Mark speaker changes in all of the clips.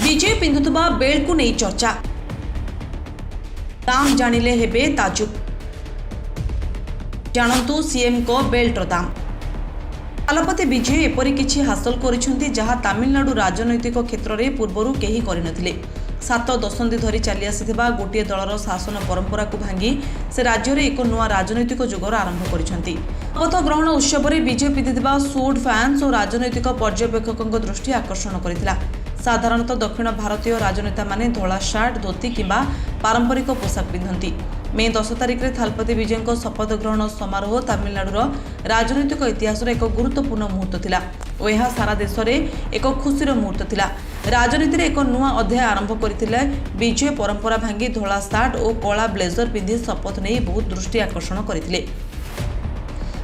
Speaker 1: ବିଜୟ ପିନ୍ଧୁଥିବା ବେଲ୍ଟକୁ ନେଇ ଚର୍ଚ୍ଚା। ଦାମ ଜାଣିଲେ ହେବେ ତାଜୁବ। ଜାଣନ୍ତୁ ସିଏମ୍ଙ୍କ ବେଲ୍ଟର ଦାମ। ଥାଲାପତି ବିଜୟ ଏପରି କିଛି ହାସଲ କରିଛନ୍ତି, ଯାହା ତାମିଲନାଡୁ ରାଜନୈତିକ କ୍ଷେତ୍ରରେ ପୂର୍ବରୁ କେହି କରିନଥିଲେ। 7 ଦଶନ୍ଧି ଧରି ଚାଲିଆସିଥିବା ଗୋଟିଏ ଦଳର ଶାସନ ପରମ୍ପରାକୁ ଭାଙ୍ଗି ସେ ରାଜ୍ୟରେ ଏକ ନୂଆ ରାଜନୈତିକ ଯୁଗର ଆରମ୍ଭ କରିଛନ୍ତି। ଶପଥ ଗ୍ରହଣ ଉତ୍ସବରେ ବିଜୟ ପିନ୍ଧିଥିବା ସୁଟ୍ ଫ୍ୟାନ୍ସ ଓ ରାଜନୈତିକ ପର୍ଯ୍ୟବେକ୍ଷକଙ୍କ ଦୃଷ୍ଟି ଆକର୍ଷଣ କରିଥିଲା। ସାଧାରଣତଃ ଦକ୍ଷିଣ ଭାରତୀୟ ରାଜନେତାମାନେ ଧଳା ସାର୍ଟ, ଧୋତି କିମ୍ବା ପାରମ୍ପରିକ ପୋଷାକ ପିନ୍ଧନ୍ତି। ମେ 10 ତାରିଖରେ ଥାଲପତି ବିଜୟଙ୍କ ଶପଥ ଗ୍ରହଣ ସମାରୋହ ତାମିଲନାଡୁର ରାଜନୈତିକ ଇତିହାସର ଏକ ଗୁରୁତ୍ୱପୂର୍ଣ୍ଣ ମୁହୂର୍ତ୍ତ ଥିଲା ଓ ଏହା ସାରା ଦେଶରେ ଏକ ଖୁସିର ମୁହୂର୍ତ୍ତ ଥିଲା। ରାଜନୀତିରେ ଏକ ନୂଆ ଅଧ୍ୟାୟ ଆରମ୍ଭ କରିଥିଲେ ବିଜୟ। ପରମ୍ପରା ଭାଙ୍ଗି ଧଳା ସାର୍ଟ ଓ କଳା ବ୍ଲେଜର ପିନ୍ଧି ଶପଥ ନେଇ ବହୁତ ଦୃଷ୍ଟି ଆକର୍ଷଣ କରିଥିଲେ।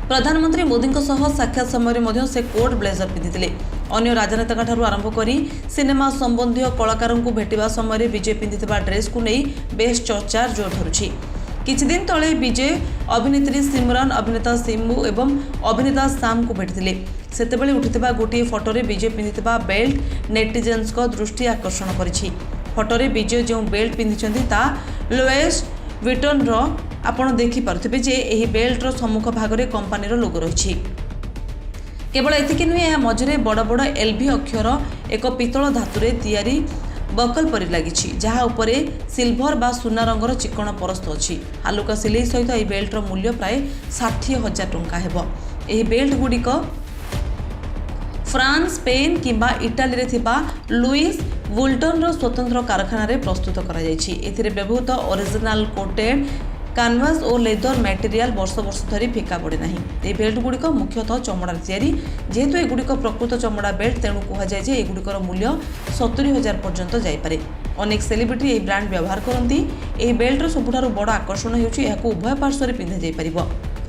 Speaker 1: ପ୍ରଧାନମନ୍ତ୍ରୀ ମୋଦିଙ୍କ ସହ ସାକ୍ଷାତ ସମୟରେ ମଧ୍ୟ ସେ କୋଟ୍ ବ୍ଲେଜର ପିନ୍ଧିଥିଲେ। ଅନ୍ୟ ରାଜନେତାଙ୍କଠାରୁ ଆରମ୍ଭ କରି ସିନେମା ସମ୍ବନ୍ଧୀୟ କଳାକାରଙ୍କୁ ଭେଟିବା ସମୟରେ ବିଜୟ ପିନ୍ଧିଥିବା ଡ୍ରେସ୍କୁ ନେଇ ବେଶ୍ ଚର୍ଚ୍ଚାର ଜୋର ଧରୁଛି। କିଛିଦିନ ତଳେ ବିଜୟ ଅଭିନେତ୍ରୀ ସିମରନ, ଅଭିନେତା ସିମ୍ବୁ ଏବଂ ଅଭିନେତା ସାମ୍ଙ୍କୁ ଭେଟିଥିଲେ। ସେତେବେଳେ ଉଠିଥିବା ଗୋଟିଏ ଫଟୋରେ ବିଜୟ ପିନ୍ଧିଥିବା ବେଲ୍ଟ ନେଟିଜେନ୍ସଙ୍କ ଦୃଷ୍ଟି ଆକର୍ଷଣ କରିଛି। ଫଟୋରେ ବିଜୟ ଯେଉଁ ବେଲ୍ଟ ପିନ୍ଧିଛନ୍ତି, ତାହା ଲୁଏସ୍ ଭିଟନର। ଆପଣ ଦେଖିପାରୁଥିବେ ଯେ ଏହି ବେଲ୍ଟର ସମ୍ମୁଖ ଭାଗରେ କମ୍ପାନୀର ଲୋଗୋ ରହିଛି। କେବଳ ଏତିକି ନୁହେଁ, ଏହା ମଝିରେ ବଡ଼ ବଡ଼ ଏଲ୍ଭି ଅକ୍ଷର ଏକ ପିତ୍ତଳ ଧାତୁରେ ତିଆରି ବକଲ ପରି ଲାଗିଛି, ଯାହା ଉପରେ ସିଲଭର ବା ସୁନା ରଙ୍ଗର ଚିକ୍କଣ ପରସ୍ତ ଅଛି। ହାଲୁକା ସିଲେଇ ସହିତ ଏହି ବେଲ୍ଟର ମୂଲ୍ୟ ପ୍ରାୟ 60,000 ଟଙ୍କା ହେବ। ଏହି ବେଲ୍ଟ ଗୁଡ଼ିକ ଫ୍ରାନ୍ସ, ସ୍ପେନ୍ କିମ୍ବା ଇଟାଲୀରେ ଥିବା ଲୁଇସ୍ ଭୁଇଟନର ସ୍ୱତନ୍ତ୍ର କାରଖାନାରେ ପ୍ରସ୍ତୁତ କରାଯାଇଛି। ଏଥିରେ ବ୍ୟବହୃତ ଅରିଜିନାଲ କୋଟେଡ୍ କାନଭାସ୍ ଓ ଲେଦର ମ୍ୟାଟେରିଆଲ ବର୍ଷ ବର୍ଷ ଧରି ଫିକା ପଡ଼େ ନାହିଁ। ଏହି ବେଲ୍ଟ ଗୁଡ଼ିକ ମୁଖ୍ୟତଃ ଚମଡ଼ାରେ ତିଆରି। ଯେହେତୁ ଏଗୁଡ଼ିକ ପ୍ରକୃତ ଚମଡ଼ା ବେଲ୍ଟ, ତେଣୁ କୁହାଯାଏ ଯେ ଏଗୁଡ଼ିକର ମୂଲ୍ୟ 70,000 ପର୍ଯ୍ୟନ୍ତ ଯାଇପାରେ। ଅନେକ ସେଲିବ୍ରିଟି ଏହି ବ୍ରାଣ୍ଡ ବ୍ୟବହାର କରନ୍ତି। ଏହି ବେଲ୍ଟର ସବୁଠାରୁ ବଡ଼ ଆକର୍ଷଣ ହେଉଛି, ଏହାକୁ ଉଭୟ ପାର୍ଶ୍ୱରେ ପିନ୍ଧାଯାଇପାରିବ।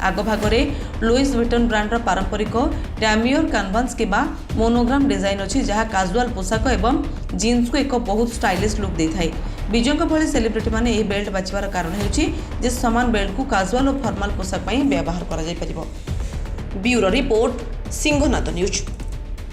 Speaker 1: ଆଗ ଭାଗରେ ଲୁଇସ୍ ଭିଟନ୍ ବ୍ରାଣ୍ଡର ପାରମ୍ପରିକ ଡାମିୟର କାନଭାସ୍ କିମ୍ବା ମୋନୋଗ୍ରାମ ଡିଜାଇନ୍ ଅଛି, ଯାହା କାଜୁଆଲ ପୋଷାକ ଏବଂ ଜିନ୍ସକୁ ଏକ ବହୁତ ଷ୍ଟାଇଲିଶ ଲୁକ୍ ଦେଇଥାଏ। ବିଜୟଙ୍କ ଭଳି ସେଲିବ୍ରିଟିମାନେ ଏହି ବେଲ୍ଟ ବାଛିବାର କାରଣ ହେଉଛି ଯେ ସମାନ ବେଲ୍ଟକୁ କାଜୁଆଲ ଓ ଫର୍ମାଲ ପୋଷାକ ପାଇଁ ବ୍ୟବହାର କରାଯାଇପାରିବ।
Speaker 2: Bureau report, Sinhanad news.